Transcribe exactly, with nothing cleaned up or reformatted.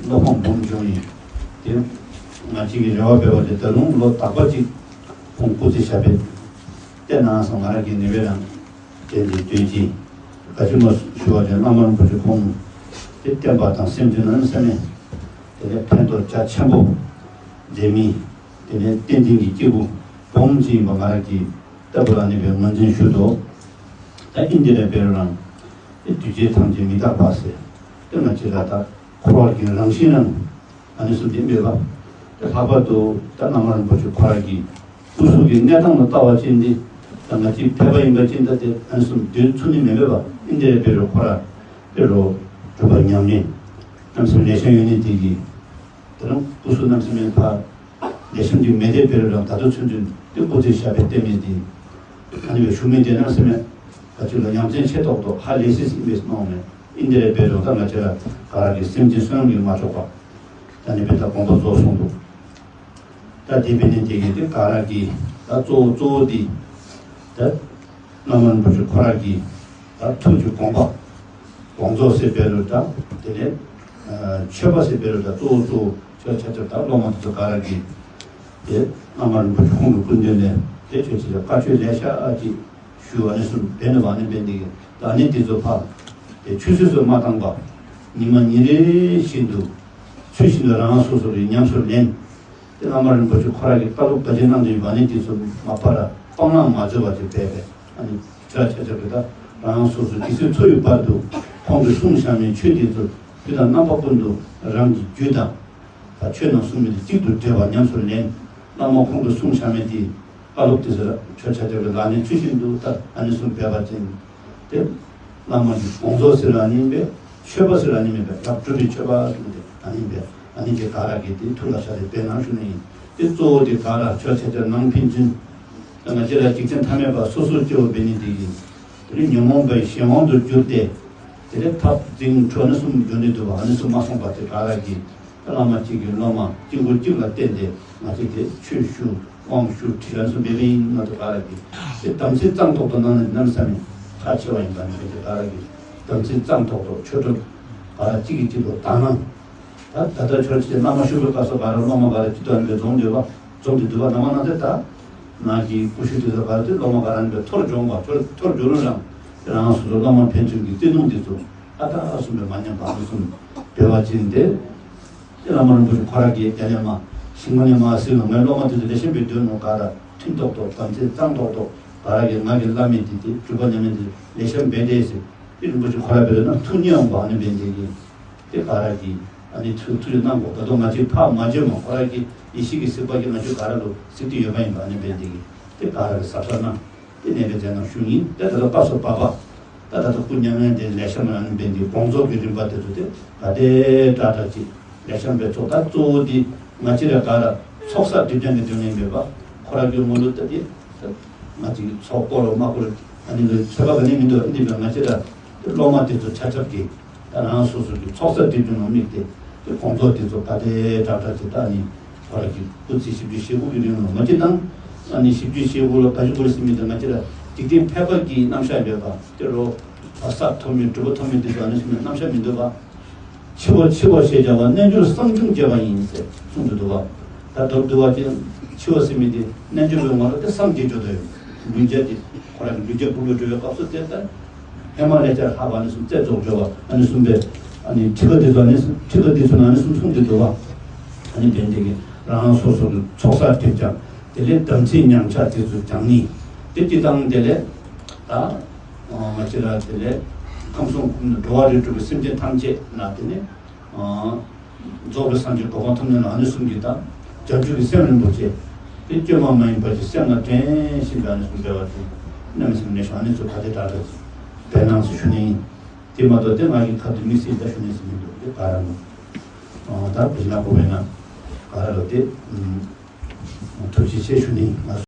བློ་ཕམ་སྦོམ་བྱུང་ཡིན། དེ་ང་གཅིག་གིས་རེ་བ་འབད་བ་དེ་ད་རུང་ལོ་དག་པ་གཅིག་ཁོང་སྐུ་ཚེ་ཞབས་པད་བརྟན་གནང་སོང་། ང་རང་གི་ནུས་པའི་རང་བྱས་ཏེ་སྟོན་གྱིན། ག་ཅི་མ་ཞུ་བ་དེ་བླ་མ་རིན་པོ་ཆེ་ཁོང་དེ་བསྟན་པ་དང་སེམས་ཅན་རྣམས་སེམས་ནས་དེ་ལས་ཕན་ཐོགས་རྒྱ་ཆེན་པོ་མཛད་མི། དེ་ནས་བསྟན་འཛིན་གྱི་སྐྱེས་བུ་སྦོམ་ཅིག་ཡིན་པ་ང་རང་གིས་ལྟ་བུ་ལ་ནི་བའི་ངོས་འཛིན་ཞུ་དོ། ད་ཨིན་དེ་རེ་བེ་རོ་རང་དེ་དུས་བྱེད་ཐམས་ཅད་མི་རྟག་པ་ཟེར། དེ་ང་ཅི་ར་ད་འཁོར་བ་གི་རང་བཞིན་རང་ཨ་ནི་སུ་དེ་མེད་པ། དེ་ལྷག་པར་དུ་ད་བླ་མ་རིན་པོ་ཆེ་ཁོ་རང་གི་སྐུ་གཟུགས་ཀྱི་གནས་སྟངས་ལ་ལྟ་བ་ཅན་འདི་ད་ང་ཅིག་ཕལ་པ་ཡིན་པ་ཅན་ད་དེ་ཨ་ནི་སུ་སྡོད་ཚུགས་ནི་མེད་པ། ཨིན་དེ་རེ་བེ་རོ་ཁོ་ར་དེ་རོ་གྲུབ་པ་ཉམས་ལེན་རྣམ་སེམས་ལེགས་བཤད་ཡོད་ནི་དེ་གི། དེ་རང་སྐུ་གཟུགས་རྣམ་སེམས་ཡང་ཕར་ལེགས་ཤོམ་གྱི་མེད་དེ་བེ་རོ་རང་ད་ལྟ་ཚུན་ཚོད་དེ་སྐུ་ཚེ་ཞབས་པད་བརྟན་མེད་དེ། ཨ་ནི་བའི་ཞུ་མེད་དེ་རྣམ་སེམས་ཡང་ག་ཅིག་ལ་ཡ་མཚན་ཆེ་ཏོག་ཏོ་ཧ་ལས་སྲིད་ཟིན་པའི་སྣང་མེད། ཨིན་དེ་རེ་བེ་རོ་ད་ང་ཅི་ར་ག་ར་གི་སེམས་ཅན་བསོད་ནམས་ཀྱིས་མ་ཆོག་པ། ད་ནི་བེ་ད་དགོངས་པ་རྫོགས་སོང་འདུག། ད་དེ་བེ་ནི་དེ་གི་དེ་ག་ར་གི་ད་གཙོ་བོ་གཙོ་བོ་དེ་ད་བླ་མ་རིན་པོ་ཆེ་ཁོ་ར་གི་ད་ཐུགས་ཀྱི་དགོངས་པ། དགོངས་རྫོགས་ཟེར་བེ་རོ་ད་དེ་ནས་མཆོད་པ་ཟེར་བེ་རོ་ད་གཙོ་བོ་གཙོ་བོ་ཆོས་ཆ་ཆ་ད་སློབ་མ་དེ་ཚོ་ག་ར་གི་དེ་བླ་མ་རིན་པོ་ཆེ་ཁོང་གི་སྐུ་མདུན་ནས་དེ་ཆོས་ཆ་ཆ་བཀའ་ཆོས་ལས་ཤ་ཨ་ཅིག་ཞུ་བ་ནི་སུ་བེ་ནི་བ་ནི་བེ་འདི་གི་ད་ནི་དེ་ཚོ་ཕ་དེ་ཆུད་ཟོས་སུ་མ་བཏང་པ། ཉི་མ་ཉིན་རེ་བཞིན་དུ་ཚུལ་བཞིན་དུ་རང་སོ་སོ་གི་ཉམས་སུ་ལེན། དེ་བླ་མ་རིན་པོ་ཆེ་ཁོ་ར་གི་བཀའ་སློབ་ག་ཅི་གནང་དུ་ཡོད་པ་ནི་དེ་ཚོ་མ་པ་ར་སྤང་བླང་མ་བརྗོད་པ་ཅིག་བས་པས། ཨ་ནི་ཆ་ཆ་ཆ་གི་ད་རང་སོ་སོ་དེ་ཚོའི་འཚོ་བའི་བར་དུ་ཁོང་གིས་གསུངས་བཞག་མིའི་ཆོས་དེ་ཚོ་དུས་དང་རྣམ་པ་ཀུན་ཏུ་རང་གི་རྒྱུད་དང་། ད་ཆོས་རྣམས་གསུངས་མི་དེ་གཅིག་ཏུ་འདྲེས་པ་ཉམས་སུ་ལེན། བླ་མ་ཁོང་གིས་གསུངས་བཞག་མི་དེ་བཀའ་སློབ་དེ་ཚོ་ཆོས་ཆ་ཆ་གི་ལ་ནི་ཚུལ་བཞིན་དུ་ད་ཨ་ནི་གསུངས་བས་པ་ཅན། དེ་བླ་མ་གི་དགོངས་རྫོགས་ཟེར་ར་ནི་མེད་པས། མཆོད་པ་ཟེར་ར་ནི་མེད་པས། རབ་སྒྲུབ་པའི་མཆོད་པ་ཟེར་ཏེ་ཨ་ནི་མེད་པས། ཨ་ནི་དེ་ག་ར་གི་དེ་ཐུགས་ལ་ཤར་ཏེ་དཔེ་ནང་ཞུ་ནི་ཡིན། དེ་གཙོ་བོ་དེ་ག་ར་ཆོས་ཆ་ཆ་ནང་ཕན་ཚུན། ད་ང་བཅས་ལ་འཇིག་རྟེན་ཐ་མལ་པ་སོ་སོར་སྐྱེ་བོ་འབད་ནི་དེ་ཡིན། དེ་ནི་ཉོན་མོངས་པའི་གཞན་དབང་དུ་གྱུར་ཏེ། དེ་ལས་ཐབས་འཛིན་གྲོགས་ནི་གསུམ་འབྱོར་ནི་འདུག་པ། ཨ་ནི་གསུམ་མ་སོང་པ་དེ་ག་ར་གི། བླ་མ་གཅིག་གི་སློབ་མ་གཅིག་པོ་གཅིག་ལ་བརྟེན་ཏེ་ང་ཚོས་དེ་ཆོས་ཞུ། དབང་ཞུ། ཁྲིད་ལན་སུ་འབད་བའི་ཡིན་ང་ཚོ་ག་ར་གི་དེ་དམ་ཚིག་གཙང་ཏོག་ཏོ་གནང་ནས་གནམ་ས་མེད་ཁག་ཆེ་བ་ཡིན་པ་ནི་བོད་ཀྱི་ག་ར་གི་དམ་ཚིག་གཙང་ཏོག་ཏོ་ཆོས་སྒྲུབ་ག་ར་གཅིག་གིས་གཅིག་ལ་དག་སྣང་། ད་ད་ལྟ་ཆོས་ཀྱི་བླ་མ་ཞུ་བའི་སྐབས་སུ་ག་ར་སློབ་མ་ག་ར་གཅིག་ཏུ་ཨ་ནི་འཛོམས་འདུག་པ། འཛོམས་ཏེ་འདུག་པ། ནང་མ་ནང་དེ་ད་ནང་གི་ཀུ་ཤུ་དེ་ཚོ་ག་ར་དེ་སློབ་མ་ག་ར་ནི་འཐོར་འབྱུང་བ། འཐོར་འཐོར་འབྱུང་རུང་རང་རང་སོ་སོ་སློབ་མ་ཕན་ཚུན་གྱི་བརྩེ་དུང་དེ་ཚོ་ཨ་ད་ཨ་གསུམ་པའི་མ་ཉམས་པ་ཨ་གསུམ་འབད་བ་ཅིན་ཏེ། དེ་བླ་མ་རིན་པོ་ཆེ་ཁོ་ར་གིས་རྒྱ་ནས་མ་ཞིང་པ་ནས་མ་ཟིན་ལ་ངའི་སློབ་མ་དེ་ཚོ་ལེགས་ཤོམ་སྦེ་སྡོད་ནོ་ག་ར་མཐུན་ཏོག་ཏོ་དམ་ཚིག་གཙང་ཏོག་ཏོ་ག་ར་གིས་ང་གིས་བླ་མེད་དེ་དེ་སྒྲུབ་པ་ཉམས་ལེན་དེ་ལེགས་ཤོམ་སྦེ་དེ་ཟེར། དེ་རིན་པོ་ཆེ་ཁོ་ར་འབད་རུང་ན་ཐུགས་མཉེས་འོང་བ་ཨ་ནི་འབད་དེ་གི་དེ་ག་ར་གིས་ཨ་ནི་ཐུགས་ཐུགས་ལ་གནང་དགོས། ད་དུང་ང་ཚོས་ཕར་མ་བརྗོད་མ་ཁོ་ར་གི་ཡེ་ཤེས་ཀྱི་གཟིགས་པ་གིས་ང་ཚོ་ག་ར་ལུ་གཟིགས་ཏེ་ཡོད་པ་ཡིན་པ་ཨ་ནི་འབད་དེ་གི་དེ་ག་ར་གིས་གཟབ་གཟབ་གནང་། དེ་ནས་ཀྱི་རྗེས་གནང་ཞུ་ཡིན། དེ་ད་ལྟ་སྐབས་སུ་བབ་པ། ད་ལྟ་སྐུ་མྱ་ངན་འདས་ལེགས་ཤོམ་རང་ནི་འབད་འདི་དགོངས་རྫོགས་ཀྱི་རིམ་པ་དེ་ཚོ་དེ་ག་དེ་དྲག་དྲག་ཅིག་ལེགས་ཤོམ་སྦེ་ཚོགས། ད་གཙོ་བོ་འདི་ང་བཅས་ར་ག་ར་ཚོགས་བསགས་སྒྲིབ་སྦྱང་གི་དོན་ལས་འབད་པ། ཁོ་ར་གི་ངོ་ལུ་ད་དེ་ང་བཅས་ཀྱི་ཚོགས་བསྐོར་མ་བསྐོར་ཨ་ནི་ལུ་ཚོད་དཔག་ག་ནི་མི་འདུག། ཨ་ནི་འབད་ང་བཅས་ར་སློབ་མ་དེ་ཚོ་ཆ་ཁྱབ་ཀྱིས། ད་རང་སོ་སོ་གི་ཚོགས་བསགས་སྒྲིབ་སྦྱང་ལ་དམིགས་ཏེ་དེ་དགོངས་རྫོགས་དེ་ཚོ་ག་དེ་དྲག་དྲག་ཅིག་ད་ནི་ཁོ་ར་གི་སྐུ་ཚེ་བཞི་བཅུ་ཞེ་དགུ་གི་རིང་ལ་མ་ཅི་དང་། ཨ་ནི་བཞི་བཅུ་ཞེ་དགུ་ལ་ག་ཅི་དགོས་ཟེར་མི་དེ་ང་བཅས་ར་འཇིག་རྟེན་ཕལ་པ་གི་རྣམ་གཞག་ཡོད་པ་དེ་རོ། བ་ས་ཐོབ་མི་སྒྲུབ་པ་ཐོབ་མི་དེ་ཚོ་ཨ་ནི་གསུམ་ནི་རྣམ་གཞག་མི་འདུག་པ། འཆི་བ་འཆི་བ་ཞེས་བྱ་བ་རྣལ་འབྱོར་བསམ་བྱུང་སྐྱེ་བ་ཡིན་ཟེར་གསུངས་ཏེ་འདུག་པ། ད་མདོར་བསྡུ་བ་ཅིན་འཆི་བ་ཟེར་མི་དེ་རྣལ་འབྱོར་པའི་ངོ་ལ་དེ་བསམ་གྱིས་འཇོག་ཏུ་ཡོད། ལུས་བརྒྱ་དེ་ཁོ་རང་གི་ལུས་བརྒྱ་འབུར་བའི་འགྲོ་བའི་སྐབས་སུ་དེ་ལྟར། ཧེ་མ་ལས་ཀྱང་ལྷག་པ་ཨ་ནི་གསུམ་རྩལ་རྫོགས་སྦྱོར་བ་ཨ་ནི་གསུམ་པས། ཨ་ནི་ཁྲི་ཀ་དེ་ཚོ་ཨ་ནི་གསུམ་ཁྲི་ཀ་དེ་ཚོ་ཨ་ནི་གསུམ་གསུངས་ཏེ་འདུག་པ། ཨ་ནི་བན་དེ་གི་རང་སོ་སོ་གི་ཚོགས་བསགས་སྒྲིབ་སྦྱང་དེ་ལས་དམ་ཚིག་ཉམས་ཆག་དེ་ཚོ་སྦྱང་ནི། དེ་སྤྱི་བཏང་དེ་ལས་ད་ང་བཅས་ར་དེ་ལས་ཁམས་གསུམ་འགྲོ་བ་རིགས་དྲུག་གི་སེམས་ཅན་ཐམས་ཅད་ན་དེ་ནི། རྫོགས་པའི་སངས་རྒྱས་གོ་འཕང་ཐོབ་ནས་ལ་ཨ་ནི་གསུམ་གྱི་དང་བྱང་ཆུབ་ཀྱི་སེམས་རིན་པོ་ཆེ། དེ་བཅོས་མ་མ་ཡིན་པ་ཞིག་སེམས་ལ་དྲན་བཞིན་པའི་ཨ་ནི་གསུམ་སྦྱོར་བ་དེ་གནམ་མེད་ས་མེད་ལེགས་ཤོམ་ཨ་ནི་ཚོ་ག་དེ་དྲག་དྲག་ཅིག་འབད་གནང་ཟེར་ཞུ་ནི་ཡིན། དེ་མ་གཏོགས་དེ་ང་གི་ཁ་ཐུག་དམིགས་བསལ་ད་ཞུ་ནི་ཟེར་མི་འདུག། དེ་ག་ར་མོ་ད་བུ་ན་གོ་བས་ན་ག་ར་ལོ་དེ་ཐུགས་རྗེ་ཆེ་ཞུ་ནི་ཡིན།